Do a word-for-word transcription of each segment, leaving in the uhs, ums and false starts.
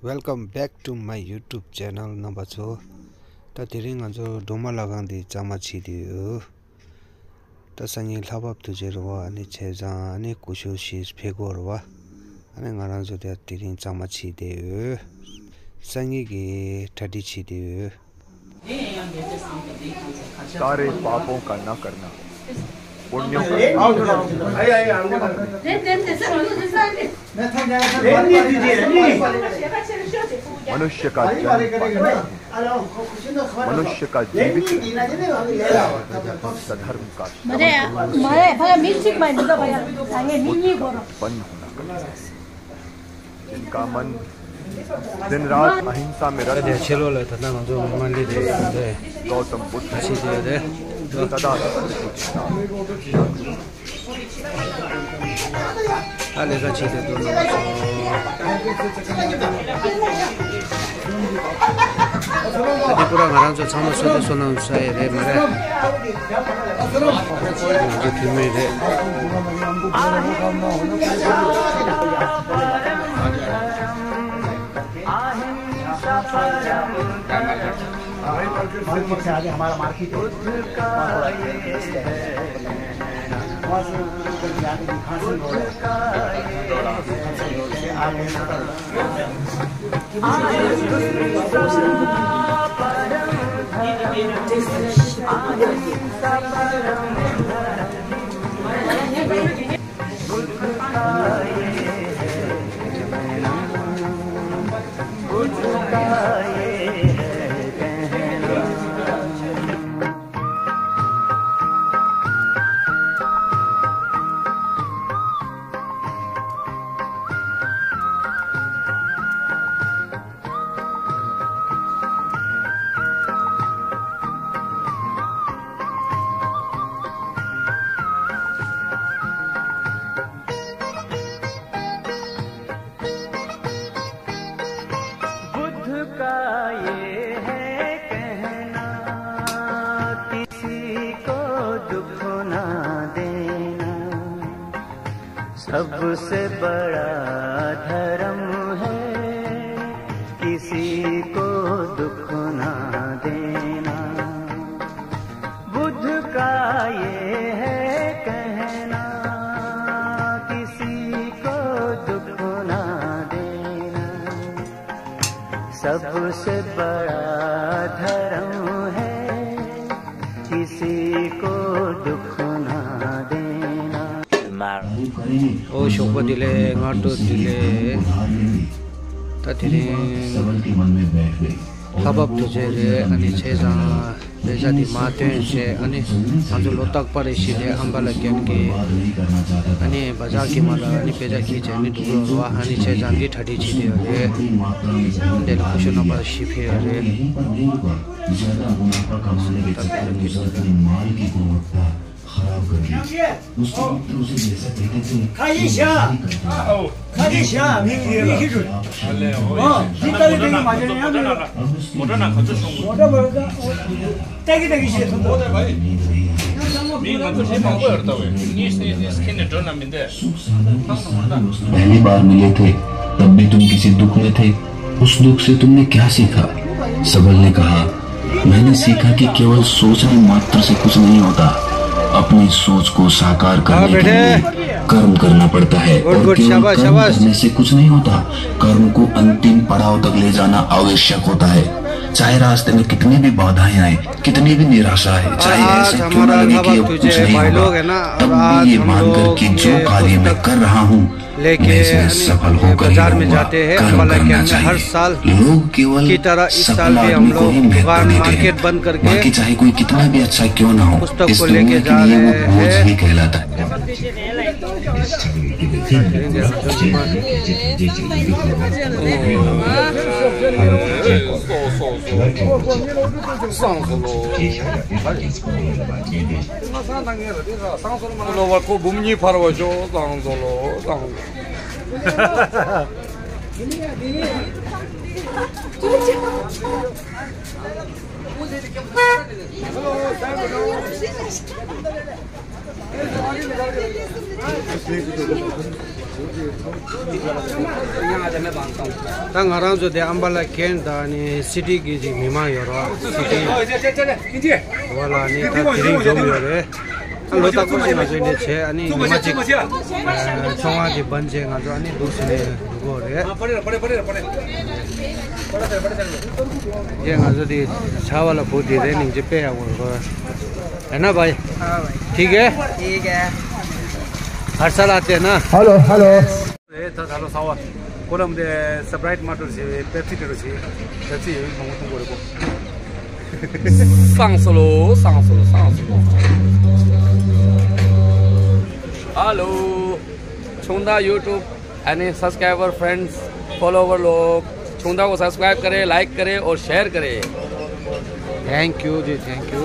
Welcome back to my YouTube channel རྣམ་པ་ཚོ། ད་དེ་རིང་ང་ཚོ་སྒྲོལ་མ་ལྷ་ཁང་འདི་གཙང་མ་བྱེད་དུ་ཡོད། ད་སང་ཉིན་ལྷ་བབས་དུས་ཆེན་རེད་བ། ཨ་ནི་བྱས་ཙང་ཨ་ནི་སྐུ་ཞབས་ཤིག་ཕེབས་དགོས་རེད་བ། ཨ་ནི་ང་རང་ཚོ་ད་དེ་རིང་གཙང་མ་བྱེད་དུ་ཡོད། སང་ཉིན་གྱི་གྲ་སྒྲིག་བྱེད་དུ་ཡོད། सारे पापों का न करना, पुण्यों का। मनुष्य का जन्म पाप है। मनुष्य का जीवित रहना सधर्म का श्रवण। वन होना कठिन है। जिनका मन दिन रात अहिंसा में रत रहता है, गौतम बुद्ध सदा सुख की चिंता। འདི་པུ་ར་ང་རང་ཚོ་ཚང་མ་བསོད་བདེ་བསོད་ནམས་བསགས་ཡས་རེད་མ་རེད། ང་ཚོ་བུད་མེད་རེད། मार्केट से आगे हमारा मार्केट है, वहाँ से यहाँ पे खानपुर रोड है, खानपुर रोड से आगे बुद्ध का ये है कहना, किसी को दुख ना देना। सबसे बड़ा धर्म है किसी को दुख ना देना। बुद्ध का ये है कहना, किसी को दुख ना देना। सबसे बड़ा धर्म है किसी को दुख ना देना। ཨོ་ཞོགས་པ་བདེ་ལེགས། སྔ་དྲོ་བདེ་ལེགས། ད་དེ་རིང་ལྷ་བབས་དུས་ཆེན་རེད། ཨ་ནི་བྱས་ཙང་དཔེ་ཆ་དེ་མར་བཏོན་བྱས། ཨ་ནི་ང་ཚོ་ལོ་རྟག་པར་རེ་བཞིན་དེ་ཨམ་བ་ལ་རྒན་གྱིས་ཨ་ནི་བ་ཛར་གྱི་མ་ལ་ཨ་ནི་དཔེ་ཆ་ཁྱེར་བྱས་ཨ་ནི་འགྲོ་གི་ཡོད་རེད་བ། ཨ་ནི་བྱས་ཙང་འདི་གྲ་སྒྲིག་བྱེད་དེ་ཡོད་རེད། འདི་ལ་སྐུ་ཞབས་རྣམ་པ་ཞིག་ཕེབས་ཡོད་རེད། ज़्यादा मुनाफा कमाने के चक्कर में उसने अपने माल की गुणवत्ता खराब कर दी। उसके मित्र उसे जैसा कहते थे, ཁ་ཡེ་ཤ། ཁ་ཡེ་ཤ། མི་མི་ཤི་ཤུ། ཨོ། ཇི་ལྟ་བུའི་ཏེ་གི་མ་བྱས་ན་ཡང་མི་ལ། མོ་ཊ་ན་ག་ཚོད་ཤོང་གི། མོ་ཊ་མ་རེད་ད། ཏེ་གི་ཏེ་གི་ཤེས་ཐུབ་པོ། མི་ང་ཚོ་ལས་མང་པོ་ཡོད་རེད་ད། ཝེ་ངེས་ངེས་ངེས་ཁྱེད་ནས་འགྲོ་ན་མི་འདས། पहली बार मिले थे, तब भी तुम किसी दुख में थे। उस दुख से तुमने क्या सीखा? सबल ने कहा, मैंने सीखा कि केवल सोचने मात्र से कुछ नहीं होता, अपनी सोच को साकार करने के लिए कर्म करना पड़ता है। और केवल कर्म करने से कुछ नहीं होता, कर्म को अंतिम पड़ाव तक ले जाना आवश्यक होता है। चाहे रास्ते में कितनी भी बाधाएं आए, कितनी भी निराशा आए, चाहे ऐसा क्यों ना लगे कि अब कुछ नहीं होगा, तब भी ये मानकर कि जो कार्य मैं कर रहा हूँ, मैं इसमें सफल होकर ही रहूंगा। कर्म करना चाहिए। लोग केवल सफल आदमी को ही महत्व देते हैं, बाकी चाहे कोई कितना भी अच्छा क्यों ना हो, इस दुनिया के लिए वो बोझ ही कहलाता है। བསང་གསོལ་ལོ། བསང་གསོལ་ལོ། ཁོ་འབུམ་གཉིས་འཕར་བ་ཤོག་བསང་གསོལ་ལོ། བསང་གསོལ་ལོ། ད་ང་རང་ཚོ་དེ་ཨམ་བ་ལ་ཀན་དང་ནི་སི་ཊི་གི་ཅིག་མི་མང་ཡོད་རོགས། སི་ཊི་བ་ལ་ནི་ད་དེ་རིང་འཛོམས་ཡོད་རེད། ཨ་ལོ་རྟག་པར་ཞིག་ང་ཚོ་འདི་བྱས། ཨ་ནི་ཉི་མ་གཅིག་ཨ་ཆུང་བ་དེ་བན་བྱས་ང་ཚོ་ཨ་ནི་འདུག་ཟེར་ནས་འདུག་གོ་རེད། ཡེ་ང་ཚོ་དེ་ཆ་བ་ལ་བུ་དེ་རེད། ནིང་ཅི་དཔེ་ཡག་པོ་རེད། है ना भाई? हाँ भाई। ठीक है। ठीक है। हर साल आते हैं ना? Hello, hello. ए, था, था, लो, सावा। कोलम दे Sprite माटो छे, पेप्सी टेरो छे। पेप्सी ये भी मंगो तुमको रखो। सांसलो, सांसलो, सांसलो। Hello। छोंदा YouTube। यानी subscriber, friends, follower लोग, छोंदा को subscribe करें, like करें और share करें। Thank you ji, thank you।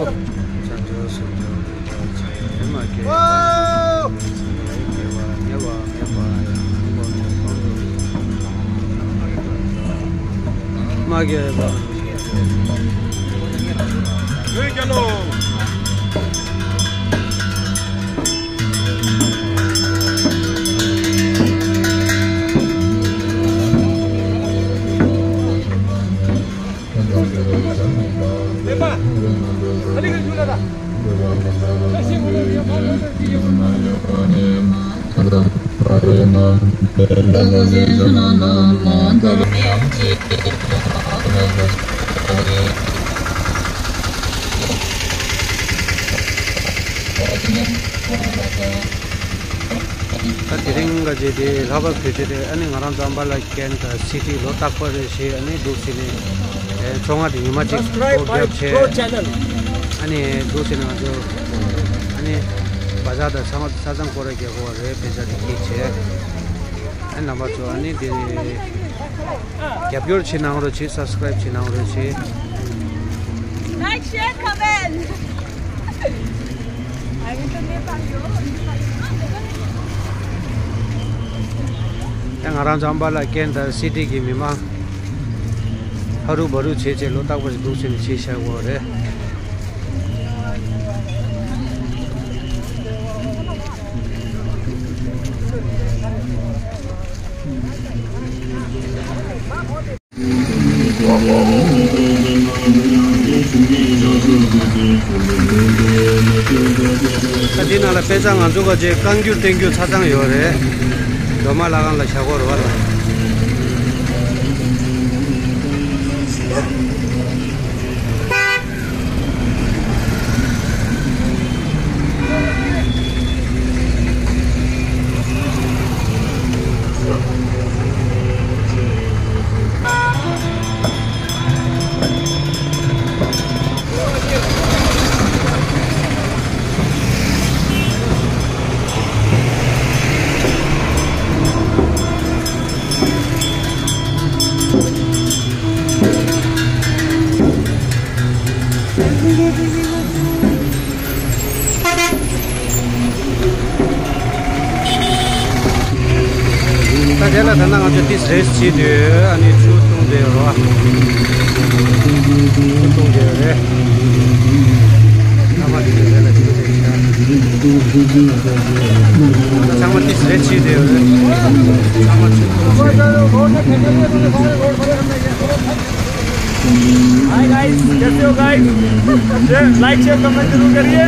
ད་དེ་རིང་ག་ཅེ་དེ་ལྷག་པར་བོད་ཆེ་དེ། ཨ་ནི་ང་རང་ཚོ་ཨམ་བ་ལ་ཀན་དང་སི་ཊི་ལོ་རྟག་པར་རེ་བཞིན་ཨ་ནི་འདུག་ཟེར་ནས། ཨེ་ཆོ་ང་དེ་ཉི་མ་གཅིག་Subscribe my བརྒྱབ་བྱས། Pro channel། ཨ་ནི་འདུག་ཟེར་ནས་ང་ཚོ་ཨ་ནི་བ་ཛར་དང་ཚང་མ་ས་ཚང་སྐོར་ར་རྒྱག་གོ་བ་རེད། དཔེ་ཆ་དེ་ཁྱེར་བྱས། ཨ་ནི་རྣམ་པ་ཚོ་ཨ་ནི་དེ་རྒྱབ་སྐྱོར་བྱེད་གནང་རོགས་བྱེད། Subscribe བྱེད་གནང་རོགས་བྱེད། Like, share, comment. ཡང་ང་རང་ཚོ་ཨམ་བ་ལ་ཀན་དང་སི་ཊི་གི་མི་མང་ཧ་རུ་བ་རུ་བྱས་བྱས་ལོ་རྟག་པར་འདུག་ཟེར་ནས་བྱས་བཞག་གོ་རེད། ད་འདི་ནང་ལ་དཔེ་ཆ་ང་ཚོ་ག་ཅེ་བཀང་རྒྱུ་བསྟན་རྒྱུ་ཆ་ཚང་ཡོད་རེད། སྒྲོལ་མ་ལྷ་ཁང་ལ་བཞག་གོ་རེད་བ་ལ། ད་དེ་ལ་ད་ལྟ་ང་ཚོ་ཏིས་རེས་བྱེད་དུས་ཨ་ནི་ཆུ་བཏུང་བསྡད་ཡོད་རེད་བ། ཆུ་བཏུང་བསྡད་ཡོད་རེད། ཚང་མ་ཏིས་རེས་ལ་ཆུ་རེས་བྱ། ཚང་མ་ཏིས་རེས་བྱེད་བསྡད་ཡོད་རེད། ཚང་མ་ཆུ་བཏུང་བྱས། Hi guys, कैसे हो guys? Share, like, share, comment जरूर करिए।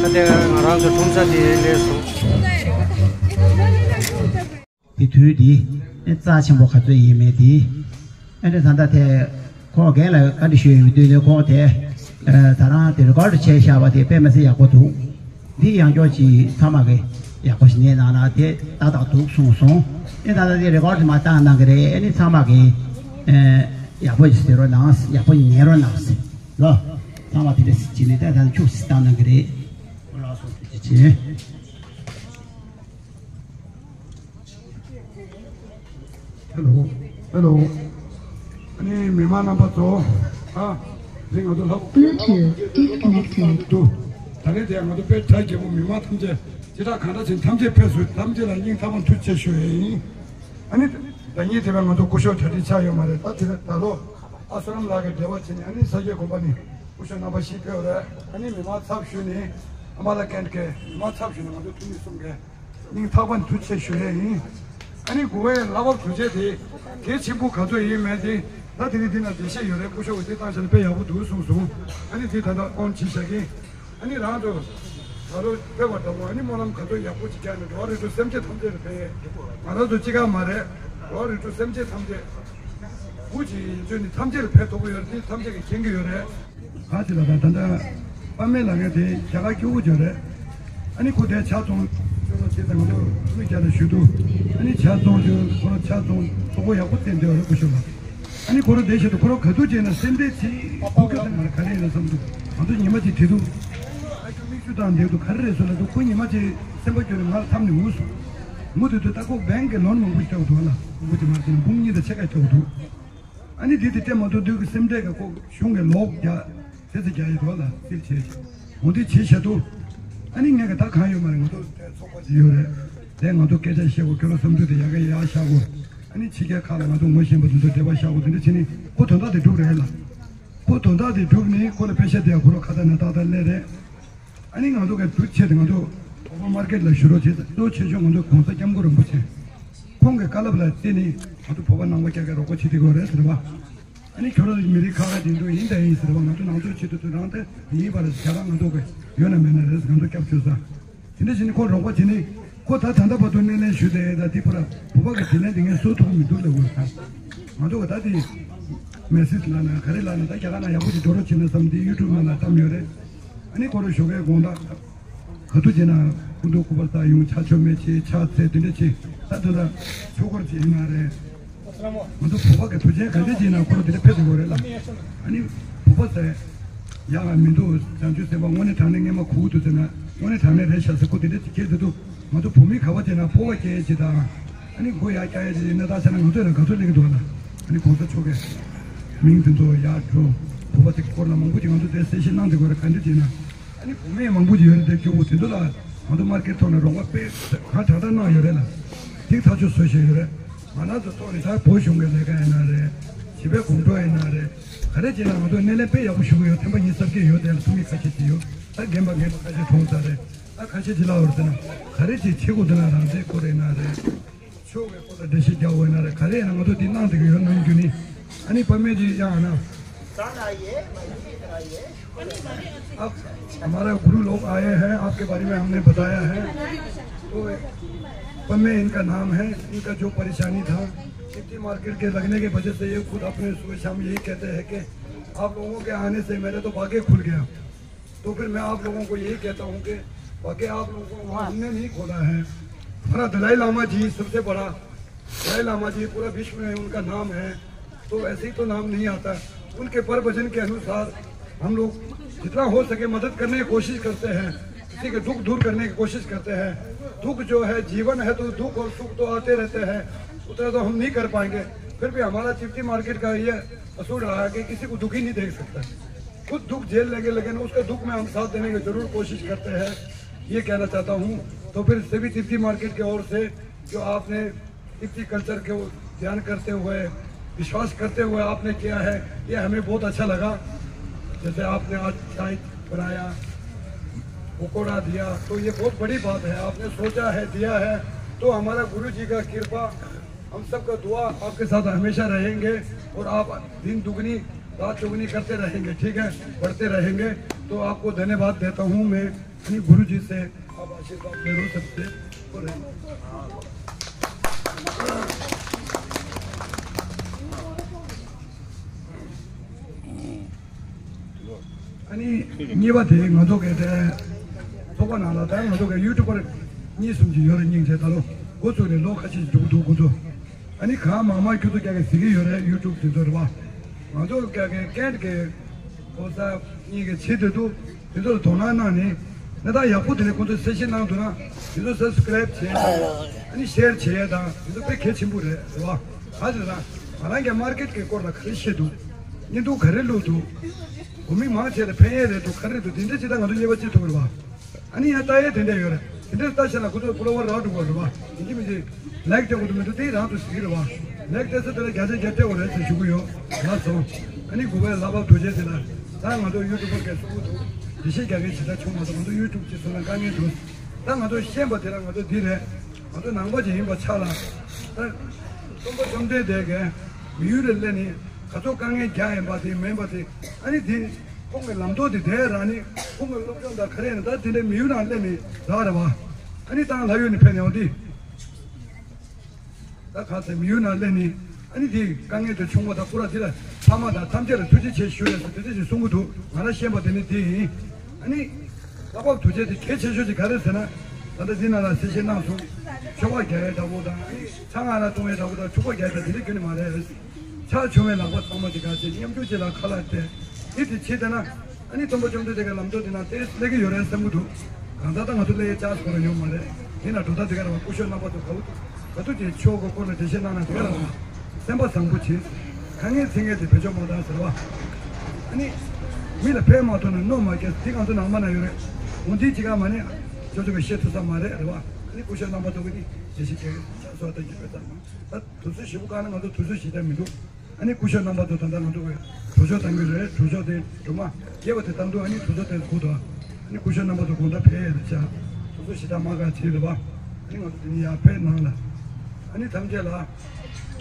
ད་ལྟ་ང་རང་ཚོ་ཁྲོམ་ས་དེ་སླེབས་སོང་། དེ་དུས་དེ་རྩ་ཆེན་པོ་ག་ཚོད་ཡིན་མེད་དེ། ཨ་ནི་ད་ལྟ་དེ་ཁོང་རྒན་ལ་བཀའ་འདྲི་ཞུས་ཡོང་དུས་ནས་ཁོང་དེ་ད་རང་དེ་རི་ཀོཌ་བྱས་བཞག་པ་དེ་དཔེ་མི་སྲིད་ཡག་པོ་འདུག་འདི་ཡང་བསྐྱར་ཅིག་ཚང་མ་གིས་ཡག་པོ་ཞིག་ཉན་གནང་ན་དེ་ཏག་ཏག་འདུག་གསུངས་སོང་། ཨེ་ད་ལྟ་དེ་རི་ཀོཌ་མ་བཏང་གནང་གི་རེད། ཨེ་ནི་ཚང་མ་གིས་ཨེ་ཡག་པོ་ཞིག་ཟེར་རོགས་གནང་། ཡག་པོ་ཞིག་ཉན་རོགས་གནང་ཟེར་ལོ། ཚང་མ་དེ་འདྲ་ཞིག་བྱས་ནས་ད་ད་ཁྱུག་ཞིག་བཏང་གནང་གི་རེད། ཨོ་ལགས་སོ། དེ་བྱས། ཧེ་ལོ། ཧེ་ལོ། ཨ་ནི་མི་མང་རྣམ་པ་ཚོ། ཨ། རིང་ང་ཚོ་ལྷག Bluetooth disconnected. འདུག་ད་རེས་དེ་ང་ཚོ་དཔེ་གྲ་རྒྱས་པོ། མི་མང་ཐམས་ཅད་སྤྱི་བསྒྲགས་གང་འདྲ་བྱས་ཐམས་ཅད་ཕེབས་སོང་། ཐམས་ཅད་ལ་སྙིང་ཐག་པ་ནས་ཐུགས་རྗེ་ཆེ་ཞུ་ཡས་ཡིན། ཨ་ནི་ཟླ་ཉིན་དེ་བས་ང་ཚོ་སྐུ་ཞབས་གྲ་སྒྲིག་ཆགས་ཡོད་མ་རེད། ད་དེ་རིང་ད་ལོ་ཨ་སུ་རམ་ལགས་ཀྱི་འབྲེལ་བ་བྱས་ནས། ཨ་ནི་ས་སྐྱའི་དགོན་པ་ནས་སྐུ་ཞབས་རྣམ་པ་བཞི་ཕེབས་རེད། ཨ་ནི་མི་མང་ཚབ་ཞུས་ནས། ཨ་མ་ལགས་ཀན་ཀེ་མི་མང་ཚབ་ཞུས་ནས་ང་ཚོ་འཐུས་མི་གསུམ་གྱིས་སྙིང་ཐག་པ་ནས་ཐུགས་རྗེ་ཆེ་ཞུ་ཡས་ཡིན། ཨ་ནི་དགུ་པའི་ལྷག་པར་དུས་ཆེན་དེ་གལ་ཆེན་པོ་ག་ཚོད་ཡིན་མིན་དེ། ད་དེ་རིང་འདི་ན་འགྲེལ་བཤད་ཡོད་རེད། སྐུ་ཞབས་ཀྱིས་དེ་བཏང་བཞག་ན་དཔེ་ཡག་པོ་འདུག་གསུངས་སོང་། ཨ་ནི་དེ་ད་ལྟ་ཨོན་བྱས་བཞག་གི། ཨ་ནི་རང་ཚོ་ད་ལོ་དཔེ་བར་འདྲ་པོ། ཨ་ནི་སྨོན་ལམ་ག་ཚོད་ཡག་པོ་ཅིག་རྒྱག་ནས། འགྲོ་བ་རིགས་དྲུག་སེམས་ཅན་ཐམས་ཅད་ལ་ཕན་ཡས། ང་རང་ཚོ་གཅིག་པ་མ་རེད། འགྲོ་བ་རིགས་དྲུག་སེམས་ཅན་ཐམས་ཅད་བུ་གཅིག་ཡིན་ཚུལ་ནི་ཐམས་ཅད་ལ་ཕན་ཐོགས་ཀྱི་ཡོད་རེད། དེ་ཐམས་ཅད་ཀྱིས་མཁྱེན་གྱི་ཡོད་རེད། ག་ཅི་ལ། ད་ད་ལྟ་པ་མེ་ལགས་ཀྱིས་དེ་རྒྱ་གར་སྐྱོ་བོ་ཅིག་རེད། ཨ་ནི་ཁོ་དེ་ཕྱག་བཙོང་ཅོག་ལ་བྱས་ཙང་། ང་ཚོ་ཐུགས་རྗེ་ཆེ་ཞུ་འདུག་ཨ་ནི་ཕྱག་བཙོང་ཅོག་ཁོ་རང་ཕྱག་བཙོང་གཙོ་བོ་ཡག་པོ་བསྟན་བསྡད་ཡོད་རེད། སྐུ་ཞབས་ལགས། ཨ་ནི་ཁོ་རང་དེ་བཞིན་དུ་ཁོ་རང་ག་དུས་བྱས་ན་སེམས་ཁྲལ་བྱེད་ཐུབ་ཀྱི་ད་མ་རེད། ག་རེ་ཡིན་ན་བསམ་འདུག་ང་ཚོ་ཉི་མ་གཅིག་དྲིས་འདུག་ཨ་ཁྱོད་མིག་ཆུ་བཏང་བསྡད་འདུག་ག་རེ་རེད་ཟེར་ལབ་དུས། ཁོ་ཉི་མ་གཅིག་སེམས་པ་སྐྱོ་ནས་ང་ལ་འཐམས་ནས་ངུ་སོང་། ངུ་དུས་དུས་ད་ཁོ་བེང་གི་ལོན་མང་པོ་སྤྲད་འདུག་ལ། མང་པོ་ཅིག་མ་རེད་ན་འབུམ་གཉིས་དང་ཕྱེད་ཀ་སྤྲད་འདུག་ཨ་ནི་དེ་དེ་སྤྲད་མ་ཐུབ་དུས་ཀྱི་སེམས་ཁྲལ་གྱིས་ཁོ་གཞུང་གི་ལོག་རྒྱག་དེ་ཚོ་རྒྱག་ཡི་འདུག་ལ། སིལ་བྱས་འོ་དེ་བྱས་བཞག་འདུག་ཨ་ནི་ངས་ཀྱི་ད་གང་ཡོད་མ་རེད། ང་ཚོ་དེ་ཚོགས་པ་ཅིག་ཡོད་རེད། དེ་ང་ཚོ་སྐད་ཆ་བཤད་དགོས། ཁྱོད་རང་བསམ་ཚུལ་དེ་ཡག་གི་ཡག་བཞག་དགོས། ཨ་ནི་ཕྱི་རྒྱལ་ཁག་ལ་ང་ཚོ་ངོ་ཤེས་པ་དེ་ཚོ་འབྲེལ་བ་བཞག་དགོས། དེ་འདྲ་བྱས་ནས་ཁོ་དོན་དག་དེ་འགྲུབ་རེད་ལ། ཁོ་དོན་དག་དེ་བསྒྲུབས་ནས་ཁོ་ལ་པེ་ཤ་དེ་ཡང་ཁོ་རང་ཁ་ཏ་ན་ཏག་ཏག་སླེབས་རེད། ཨ་ནི་ང་ཚོ་གི་འདུ་ཆེ་དེ་ང་ཚོ་བོད་པ་མར་ཀེཊ་ལ་ཞུ་རོགས་བྱེད། གཙོ་ཆེ་ཤོས་ང་ཚོ་གོང་ས་སྐྱབས་མགོན་རིན་པོ་ཆེ་ཁོང་གི་བཀའ་སློབ་ལ་བརྟེན་ནས་ང་ཚོ་བོད་པ་ནང་པ་རྒྱ་སྐད་རོགས་པ་བྱེད་དེ་དགོས་རེད་ཟེར་བ། ཨ་ནི་ཁྱོད་རང་མི་རིགས་ཁག་ཁག་དེ་འདྲ་ཡིན་ད་ཡིན་ཟེར་བ། ང་ཚོ་ནང་ཆོས་བྱེད་དུ་དུ་རང་དེ་ཡིན་པ་རེད། རྒྱ་རང་ང་ཚོ་གི་ཡོད་ན་མེད་ན་རེད། ང་ཚོ་སྐྱབས་བཅོལ་ས། དེ་འདྲ་བྱས་ནས་ཁོ་རོགས་པ་བྱས་ནས་ཁོ་ད་ད་ལྟ་བར་དུ་སྣེ་ལེན་ཞུས་ཏེ། ད་དེ་པར་བོད་པ་གི་དྲིན་ལན་དེ་ངས་གསོ་ཐུབ་མི་འདུག་ལབ་དགོས་ད། ང་ཚོ་གི་ད་དེ་མེ་སེ་ཇི་ལབ་ན་ག་རེ་ལབ་ན། ད་རྒྱ་གར་ནང་ཡག་པོ་ཅིག་འགྲོ་རོགས་བྱེད་ན་བསམ་སྟེ་ཡུ་ཊུབ་ནང་ལ་བཏབ་ཡོད་རེད། ཨ་ནི་ཁོ་རང་ཞོགས་ཀའི་དགོང་དག་ག་དུས་བྱས་ན་སྐུ་མདུན་སྐུ་པར་ལྟ་ཡོང་། ཕྱག་མཆོད་མེ་བྱེད། ཕྱག་འཚལ། དེ་འདྲ་བྱེད། ད་དུ་ད་ཆོས་སྐོར་བྱེད་ཡིན་ན་རེད། ང་ཚོ་བོད་པ་གི་དུས་ཆེན་ག་འདྲ་བྱས་ན་ཁོ་རང་དེ་འདྲ་ཕེབས་དགོས་རེད་ལ། ཨ་ནི་བོད་པ་ཟེར་ཡག་ལ་མི་འདུག་བྱང་ཆུབ་སེམས་དཔའ་དངོས་གནས་དྲང་གནས་ངས་མ་གོ་གི་འདུག་ཟེར་ན། དངོས་གནས་དྲང་གནས་རེད་ཤག་ཟེར། ཁོ་དེ་འདྲ་ཅིག་སྐད་དེ་འདུག་ང་ཚོ་བོད་མི་ག་པར་བྱས་ན་སྤོབས་པ་སྐྱེ་ཡས་ཅིག་དང་། ཨ་ནི་མགོ་ཡར་བཀྱག་ཡས་ཅིག་ཡིན་ན། ད་ཆ་ན་ང་ཚོ་ཡིན་ན་དགའ་ཚོར་སླེབས་ཀྱི་འདུག་ལ། ཨ་ནི་གོང་ས་མཆོག་གིས་མིང་དེ་ཚོ་ཡར་འགྲོ། བོད་པ་དེ་སྐོར་ལ་མང་པོ་ཅིག་ང་ཚོ་དེ་གསལ་བཤད་གནང་བསྡད་དགོས་རེད། ག་འདྲ་བྱས་ན། ཨ་ནི་བུད་མེད་མང་པོ་ཅིག་ཡོད་རེད། དེ་སྐྱོ་བོ་དེ་ཚོ་ལ་ང་ཚོ་མར་ཀེཊ་ཐོག་ནས་རོགས་པ་དཔེ་གང་དྲག་དྲག་གནང་ཡོད་རེད་ལ། ཐིག་ཐག་ཆོད་བཟོ་བཞིན་ཡོད་རེད། ང་རང་ཚོ་ཐོག་ནས་ད་བོད་གཞུང་གི་ལས་ཀ་ཡིན་ན་རེད། བྱིས་པའི་གོམ་བགྲོད་ཡིན་ན་རེད། ག་རེ་བྱས་ན་ང་ཚོ་སྣེ་ལེན་དཔེ་ཡག་པོ་ཞུ་གི་ཡོད། ཐེམ་པ་ཉི་ཤུ་རྩ་བརྒྱད་ཡོད། དེ་ལ་ཐུགས་མི་ཁ་ཤས་ཅིག་ཡོད། ད་རྒན་པ་རྒན་པ་ཁ་ཤས་གྲོངས་ཚར་རེད། ད་ཁ་ཤས་ཅིག་ལབ་ཡོད་རེད་ཟེར་ན། ག་རེ་ཅིག་བྱེད་དགོས་འདུག་ན་རང་བཙན་སྐོར་ཡིན་ན་རེད། ཆོས་ཀྱི་སྐོར་ལ་འགྲེལ་བཤད་རྒྱག་འོས་ན་རེད། ག་རེ་ཡིན་ན་ང་ཚོ་འདི་གནང་བསྡད་ཀྱི་ཡོད། ནམ་རྒྱུན་ནས། ཨ་ནི་ཕ་མེས་ཀྱི་ཡང་ན། आप हमारा गुरु लोग आए हैं, आपके बारे में हमने बताया है। तो पम्मे इनका नाम है। इनका जो परेशानी था, चिट्ठी मार्केट के लगने की वजह से ये खुद अपने सुबह शाम यही कहते हैं कि आप लोगों के आने से मेरा तो भाग्य खुल गया। तो फिर मैं आप लोगों को यही कहता हूँ कि वाकई आप लोगों को वहाँ हमने नहीं खोला है। हमारा दलाई लामा जी सबसे बड़ा, दलाई लामा जी पूरा विश्व में उनका नाम है, तो ऐसे ही तो नाम नहीं आता। उनके प्रवचन के अनुसार हम लोग जितना हो सके मदद करने की कोशिश करते हैं, किसी के दुख दूर करने की कोशिश करते हैं। दुख जो है, जीवन है, तो दुख और सुख तो आते रहते हैं, उतना तो हम नहीं कर पाएंगे। फिर भी हमारा चिट्ठी मार्केट का ये असूल रहा है कि किसी को दुखी नहीं देख सकता। खुद दुख झेल लेंगे, लेकिन उसके दुख में हम साथ देने की जरूर कोशिश करते हैं, ये कहना चाहता हूँ। तो फिर सभी तिप्ती मार्केट की ओर से जो आपने तिप्ती कल्चर को ध्यान करते हुए, विश्वास करते हुए आपने किया है, ये हमें बहुत अच्छा लगा। जैसे आपने आज चाय बनाया, पकौड़ा दिया, तो ये बहुत बड़ी बात है। आपने सोचा है, दिया है, तो हमारा गुरु जी का कृपा, हम सबका दुआ आपके साथ हमेशा रहेंगे और आप दिन दुगनी रात चौगुनी करते रहेंगे, ठीक है, बढ़ते रहेंगे। तो आपको धन्यवाद देता हूँ मैं अपने गुरु जी से, आप आशीर्वाद ले लो सबसे। और ཨ་ནི་གཉིས་པ་དེ་ང་ཚོ་གི་དེ་ཚོགས་པ་ནང་ལ་ད་ང་ཚོ་གི་ཡུ་ཊུབ་པར་གཉིས་གསུམ་ཅིག་ཡོད་རེད། སྙིང་རྗེ། ད་ལོ་འགོ་བཙུགས་ནས་ལོ་ཁ་ཤས་ཤིག་འགྲོ་གི་འདུག་ཁོ་ཚོ། ཨ་ནི་གང་མང་མང་ཁྱོད་ཚོ་རྒྱ་གི་གཟིགས་ཀྱི་ཡོད་རེད། ཡུ་ཊུབ་དེ་ཚོ་རེད་བ། ང་ཚོ་རྒྱ་གི་ཀན་གི་ཁོ་ས་གཉིས་ཀྱི་ཆེད་དུ་འདུག་དེ་ཚོ་ལ་དོ་སྣང་གནང་ནས་གནས་སྟངས་ཡག་པོ་དེ་ལས་ཁོ་ཚོ་གསལ་བཤད་གནང་འདུག་ན། དེ་ཚོ་སབ་སི་ཀ་རེབ་བྱས་དང་། ཨ་ནི་ཤེར་བྱས་དང་། དེ་ཚོ་དཔེ་གལ་ཆེན་པོ་རེད། རེད་བ། ཨ་ཙི་ད། ང་རང་གི་མར་ཀེ་ཊི་གི་སྐོར་ལ་ག་རེ་བཤད་འདུག་བརྙན་ཐུང་ག་རེ་བླུགས་འདུག་གོ་མི་མང་ཆེ་ལ་ཕན་ཡས་རེད་འདུག་ག་རེ་འདུག་དེ་འདྲ་ཅིག་ད་ང་ཚོ་དབྱེ་བ་ཕྱེ་ཐུབ་ཀྱི་རེད་བ། ཨ་ནི་ཡང་ལྟ་ཡས་དེ་འདྲ་ཡོད་རེད། དེ་འདྲ་ལྟ་ཤེས་ན་ཁོ་ཚོ་ཕོ་ལོ་ཝར་རག་འགྲོ་གི་རེད་བ། ཡིན་གཅིག་མིན་གཅིག་ལའེག་སྤྲད་དགོས་འདུག་མི་འདུག་དེ་རང་དུ་ཟེར་གྱི་རེད་བ། ལའེག་སྤྲད་ས་དེ་ལ་བརྒྱ་ཆ་བརྒྱ་སྤྲད་དགོས་རེད་ཟེར་ཞུ་གི་ཡོད། ལགས་སོ། ཨ་ནི་དགུ་པའི་ལྷ་བབས་རྡོ་རྗེ་དེ་ལ། ད་ང་ཚོ་ཡུ་ཊུབ་པར་གས་གསུང་གི་འདུག་འགྲེལ་བཤད་རྒྱག་མཁན་ཇི་ལྟར་བྱུང་མ་སོང་། ང་ཚོ་ཡུ་ཊུབ་ཅིག་བཟོ་ན་དཀའ་ངལ་འདུག་ད་ང་ཚོ་ཤེས་པ་དེ་ལ་ང་ཚོ་འདི་རེད། ང་ཚོ་ནང་པ་ཅིག་ཡིན་པ་ཆགས་ལ། ད་སྟོན་པ་བཅོམ་ལྡན་འདས་ཀྱིས་མི་ཡུལ་ལ་སླེབས་ནས་ག་ཚོད་དཀའ་ངལ་རྒྱག་ཡིན་པ་དེ་མིན་པ་དེ། ཨ་ནི་དེ་ཁོང་གི་ལམ་ཐོག་དེ་དེ་རང་ནི་ཁོང་གི་སློབ་སྦྱོང་དང་ག་རེ་ཡིན་ན་ད་དེ་འདྲའི་མི་ཡུལ་ནང་སླེབས་ནས་རག་རེད་བ། ཨ་ནི་ད་ལྷ་ཡུལ་ནས་ཕེབས་ནས་འོང་དུས། ད་ག་ཚད་མི་ཡུལ་ནང་སླེབས་ནས་ཨ་ནི་དེ་དཀའ་ངལ་དེ་བྱུང་བ་དང་སྐུ་ར་དེ་ལ་ཕ་མ་དང་ཐམས་ཅད་ལ་ཐུགས་རྗེ་ཆེ་ཞུ་ཡ་ཟེར་དེ་འདྲ་ཞིག་གསུང་གི་འདུག་ང་རང་ཤེས་པ་དེ་ནི་དེ་ཡིན། ཨ་ནི། ལྷ་བབས་རྡོ་རྗེ་དེ་གལ་ཆེ་ཤོས་ཅིག་ག་རེ་ཟེར་ན། ད་ལྟ་འདི་ནང་ལ་གསལ་བཤད་གནང་སོང་། ཆོ་ག་རྒྱག་ཡས་འདྲ་པོ་དང་། ཚ་ང་ལ་གཏོང་ཡས་འདྲ་པོ་དང་ཐུག་པ་རྒྱག་ཡས་དང་དེ་འདྲ་ཁྱོན་ནས་མ་རེད། ཕྱག་མཆོད་མེ་ལག་པ་ཚང་མ་དེ་ག་ཚད་མཉམ་སྤྱོད་བྱེད་ལ་ཁ་ལག་སྟེར། འདི་དེ་བྱེད་བསྡད་ན། ཨ་ནི་སྟོན་པ་བཅོམ་ལྡན་འདས་ཀྱི་ལམ་ཐོག་དེ་ནང་ཏོག་ཙམ་སླེབས་ཀྱི་ཡོད་རེད་བསམ་གྱི་འདུག་གང་ལྟར་ད་ང་ཚོ་སླེབས་ཡས་ཅག་སྐོར་ཡོད་མ་རེད། དེ་ན་གྲུབ་མཐའ་དེ་ག་རེ་བ་སྐུ་ཞབས་རྣམ་པ་ཚོ་ག་བུ། ག་དུས་ཀྱི་ཆོས་ཀྱི་སྐོར་ལ་འགྲེལ་བཤད་གནང་ན་དེ་ག་རང་བ། སེམས་པ་བཟང་པོ་བྱེད། དཀའ་ངལ་འཚེ་མཁན་དེ་བེད་སྤྱོད་མ་བཏང་ཟེར་བ། ཨ་ནི། མི་ལ་ཕན་མ་ཐོགས་ན་གནོད་མ་སྐྱེལ་དེ་ང་ཚོ་ནང་པ་ན་ཡོད་རེད། འོ་འདི་ཅི་ག་མ་ནི། ཅོ་ཅོ་གི་བཤད་ཐུབ་ས་མ་རེད་རེད་བ། ཨ་ནི་སྐུ་ཞབས་རྣམ་པ་ཚོ་གི་ནི་འགྲེལ་བཤད་བྱེད་ཀྱི་ཆ་སོགས་ད་ཀྱི་བེད་ཚར་མ། ད་དུས་ཚོད་ཞེ་པོ་བཀག་ན་ང་ཚོ་དུས་ཚོད་ཞེ་དྲག་མི་འདུག་ཨ་ནི་སྐུ་ཞབས་རྣམ་པ་ཚོ་ད་ལྟ་ང་ཚོ་གི་གྲོས་ཆོད་གཏང་གི་རེད། གྲོས་ཆོད་དེ་སྒྲོལ་མ་རྒྱས་པ་དེ་གཏང་འདུག་ཨ་ནི་དུས་ཚོད་དེ་སྒུག་འདུག་ཨ་ནི་སྐུ་ཞབས་རྣམ་པ་ཚོ་དགོང་དག་ཕེབས་ཡས་རེད་ཤག་དུས་ཚོད་ཞེ་དྲག་མ་འགག་བྱས་རེད་བ། ཨ་ནི་ང་ཚོ་དེ་ནི་ཡར་ཕེབས་གནང་ལ། ཨ་ནི་ཐམས་ཅད་ལ་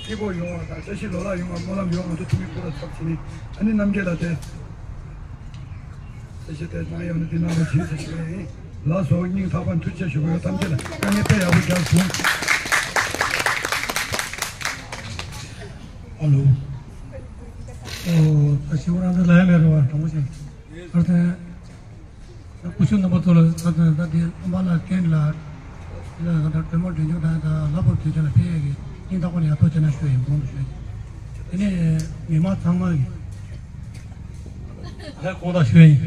སྐྱིད་པོ་ཡོང་བ་དང་བཀྲ་ཤིས་ལོ་ལེགས་ཡོང་བ་སྨོན་ལམ་ཡོད། ང་ཚོ་ཐུགས་མི་ཁུར་ལ་ཚབ་བྱས་ནས་ཨ་ནི་རྣམ་རྒྱལ་ལ་དེ། ཚེ་ཞིག་དེ་གནང་ཡོང་ནས་འདི་ནང་ལ་བྱིན་ཟེར་ཞུ་བ་ཡིན། ལགས་སོ། སྙིང་ཐག་པ་ནས་ཐུགས་རྗེ་ཆེ་ཞུ་གི་ཡོད། ཐམས་ཅད་ལ་དཀའ་ངལ་དཔེ་ཡག་པོ་རྒྱབ་སོང་། ཨ་ལོ། ཨོ། ད་ཞི་བ་རང་ད་ལ་ཡ་མེད་རེད་བ། དྲང་པོ་བཤད། ཨར་ཐན། ད་སྐུ་ཞབས་རྣམ་པ་ཚོ་ལ་ད་ད་ད་དེ་ཨམ་པ་ལ་ཀེན་ལ། ལ་ད་སྒྲོལ་མ་སྒྲོལ་ཆུང་དང་ད་ལྷ་བབས་དུས་ཆེན་ལ་ཕེབས་ཡས་ཀྱི་སྙིང་ཐག་པ་ནས་ཡར་ཐོག་བྱས་ན་ཞུ་ཡིན། གོང་དུ་ཞུ་ཡིན། དེ་ནས་མི་མང་ཚང་མ་གི་ལྷ་དགོངས་དག་ཞུ་ཡིན།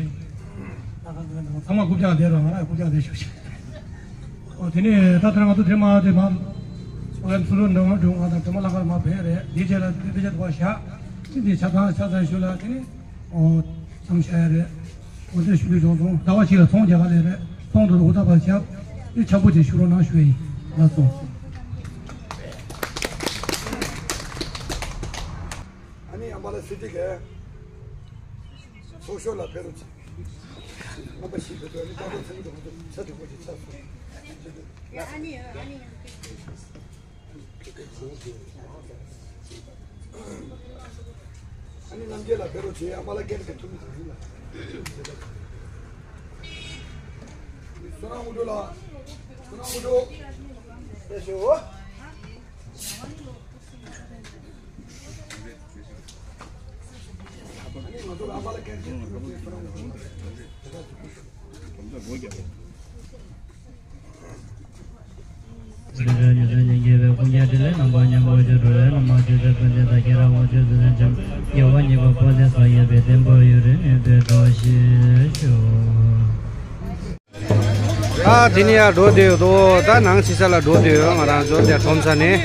ཚང་མ་རྐུབ་བཀྱག་བསྡད་རོགས། ང་རང་རྐུབ་བཀྱག་བསྡད་ཞུ་ཞིག་ཨོ་དེ་ནས་ད་ལྟ་ང་ཚོ་དེ་མ་དེ་མ་ཨོ་ཡ་ཚུ་རུ་འདྲ་མ་འགྲོ། ང་དང་སྒྲོལ་མ་ལྷ་ཁང་མ་བས་རེད། དེ་རྗེས་ལ་དེ་དེ་ཆ་དུ་བ་བཞག་ཅི་དེ་ཆ་ཚང་ཆ་ཚང་ཞུ་ལ་དེ་ནས། ཨོ། ཚང་ཤ་ཡ་རེད། ཨོ་དེ་ཞུ་དུས་བྱུང་སོང་། ཟླ་བ་གཅིག་ལ་ཚོང་རྒྱག་ག་ལས་རེད། ཚོང་དུ་འུ་ཐག་པ་བཞག་དེ་ཆག་པོ་ཅིག་ཞུ་རོགས་གནང་ཞུ་ཡ་ཡིན། ལགས་སོ། ཨ་ནི་ཨམ་བ་ལ་སི་ཏི་གའི་ཚོགས་ཞོར་ལ་ཕེབས་རོགས་གྱིས། རྣམ་པ་ཞིག་ཕེབས་དུས་ཨ་ནི་ལྟ་སྟངས་ཚང་གི་འདུག་ཚ་དུས་པོ་ཅིག་ཚ་སོང་། ཨ་ནི་ཨ་ནི། ཨ་ནི་རྣམ་རྒྱལ་ལགས་ཕེབས་རོགས་བྱེད། ཨམ་བ་ལ་སྐད་ཀྱི་ཐུགས་མི་ཚང་ཡིན་ལ། བསོད་ནམས་དངོས་གྲུབ་ལགས། བསོད་ནམས་དངོས་གྲུབ། ཨ་ནི་ང་ཚོ་ལ་ཨམ་བ་ལ་སྐད་ཀྱི་ཐུགས་མི་ཚང་ཡིན་ལ། ཉི་ཟེར་ཉི་ཟེར་ཉིན་གྱི་བའི་ཀུན་ཀྱང་དྲིན་ལས་རྣམ་པ་མཉམ་པོ་ཅན་འགྲོ་བའི་ལམ་མ་ཆོས་ཟེར་ཀུན་ལྡན་དང་ཁྱེད་རང་དབང་ཆོས་འཛིན་རིན་ཆེན་དགེ་བ་གཉིས་པ་པོ་ལས་ས་ཡོད་པའི་བསྟན་པ་ཡུན་རིང་གནས་པའི་བཀྲ་ཤིས་ཤོག་ཨ་དེ་ནས་ཡར་འགྲོ་དུས་དོ་ད་ནང་ཕྱི་ས་ལ་འགྲོ་དུས་ང་རང་ཚོ་དེ་ཁྲོམ་ས་ནས།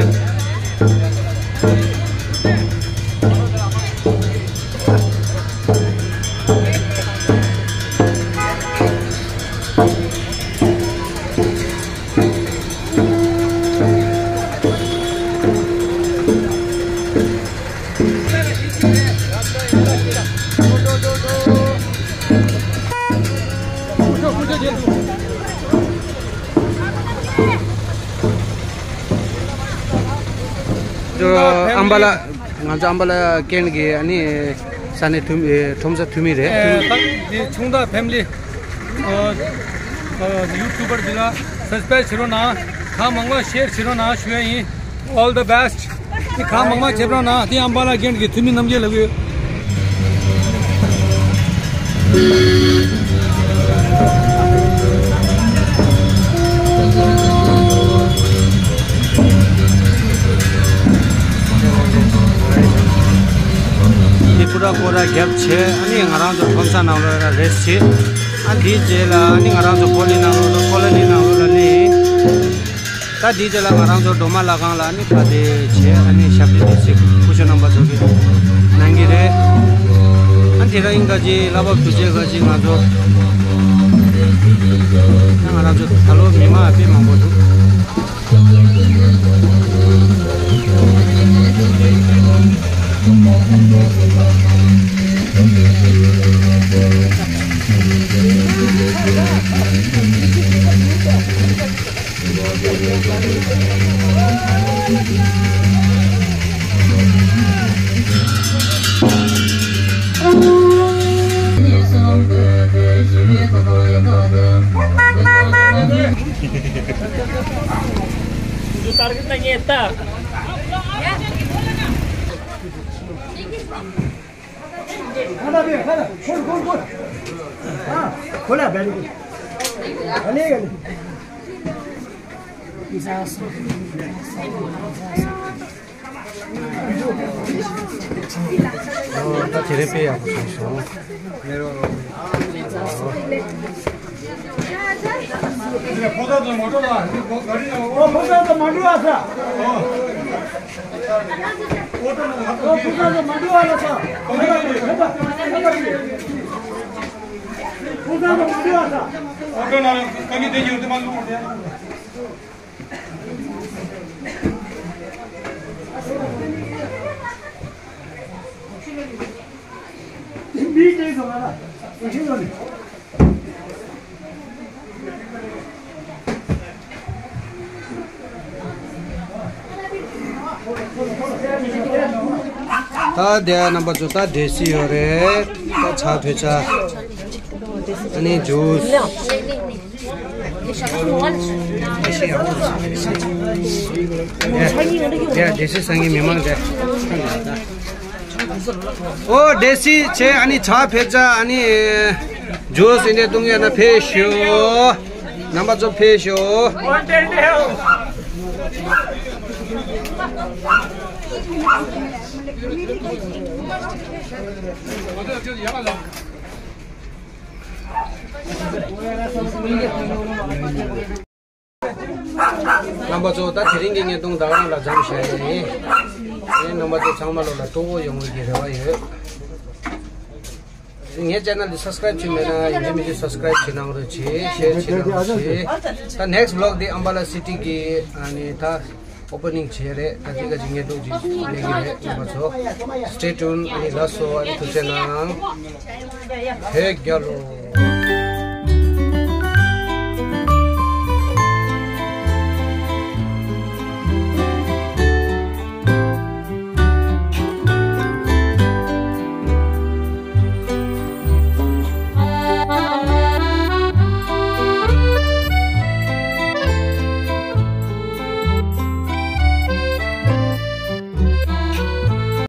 ཨམ་བ་ལ། ང་ཚོ་ཨམ་བ་ལ་ཀེན་གྱི་ཨ་ནི་ས་གནས་འཐུས་མི་ཁྲོམ་ས་འཐུས་མི་རེད། ཨེ་ད་འདི་ཆུང་བདག་ཕེ་མི་ལི་ཨ་ཨ་ཡུ་ཊུབ་པར་འདི་ལ་སབ་སི་ཀ་རེབ་བྱེད་རོགས་གནང་། གང་མང་མང་ཤེར་བྱེད་རོགས་གནང་ཞུ་ཡ་ཡིན། All the best. འདི་གང་མང་མང་བྱེད་རོགས་གནང་། འདི་ཨམ་བ་ལ་ཀེན་གྱི་འཐུས་མི་རྣམ་རྒྱལ་ལགས་ཡོད། འདི་སྐོར་ར་སྐོར་ར་རྒྱབ་བྱས། ཨ་ནི་ང་རང་ཚོ་ཁྲོམ་ས་ནང་ལོགས་ལ་རེས་བྱས། ཨ་འདིའི་རྗེས་ལ་ཨ་ནི་ང་རང་ཚོ་ཀོ་ལི་ནང་ལོགས་ལ་ཀོ་ལི་ནི་ནང་ལོགས་ལ་སླེབས། ད་དེའི་རྗེས་ལ་ང་རང་ཚོ་སྒྲོལ་མ་ལྷ་ཁང་ལ་ནི་ཕ་དེ་བྱས། ཨ་ནི་ཞབས་བརྟན་དེ་ཚིག་སྐུ་ཞབས་རྣམ་པ་ཚོ་གིས་གནང་གི་རེད། ཨ་ནི་དེ་རིང་ག་ཅི་བླ་བབ་དྲུང་ཆེ་ག་ཅི་ང་ཚོ་ད་ང་རང་ཚོ་ད་ལོ་མི་མང་དཔེ་མང་པོ་འདུག་ད་དེ་རིང་དཔེ་ཡག་པོ་བྱུང་སོང་། ཕོ་བྲང་དུ་མ་འགྲོ་ལ། ཕོ་བྲང་དུ་མ་འགྲོ་ལ་ས། ཕོ་བྲང་དུ་མ་འགྲོ་ལ་ས། ཕོ་བྲང་དུ་མ་འགྲོ་ལ་ས། ཕོ་བྲང་ནང་གང་གི་དེ་ཡོད་དེ་མ་ལུག་དེ། ད་དེ་རྣམ་པ་ཚོ་ད་འབྲས་སིལ་ཡོད་རེད། ད་ཇ་བོད་ཇ། ཨ་ནི་ཇུས། ཡ་འབྲས་སིལ་སང་ཉིན་མི་མང་དེ། ཨོ་འབྲས་སིལ་བྱས། ཨ་ནི་ཇ་བོད་ཇ། ཨ་ནི་ཇུས་ཨེ་འདྲས་བཏུང་ཡ་ན་ཕེབས་ཤོག་རྣམ་པ་ཚོ་ཕེབས་ཤོག་རྣམ་པ་ཚོ་ད་དེ་རིང་གི་བརྙན་ཐུང་ད་ག་རང་ལ་མཚམས་བཞག་ཡིན། ངས་རྣམ་པ་ཚོ་ཚང་མ་ལོ་ལ་སྤྲོ་བོ་ཡོང་བའི་གི་རེ་བ་ཡོད། ངའི་ཆེ་ནལ་འདི་སབ་སི་ཀ་རེབ་བྱས་མེད་ན་ཡིན་གཅིག་མིན་གཅིག་སབ་སི་ཀ་རེབ་བྱེད་གནང་རོགས་བྱེད། ཤེར་བྱེད་གནང་རོགས་བྱེད། ད་ནེག་སི་ཊི་བི་ལོག་འདི་ཨམ་བྷ་ལ་སི་ཊི་གི་ཨ་ནི་ད་ཨོ་པ་ནིང་བྱས་རེད། ད་འདི་ག་ཅིག་བརྙན་ཐུང་ཅིག་གནང་གི་རེད། རྣམ་པ་ཚོ་སི་ཊེ་ཊུན། ཨ་ནི་ལགས་སོ། ཨ་ནི་ཐུགས་རྗེ་གནང་། བོད་རྒྱལ་ལོ།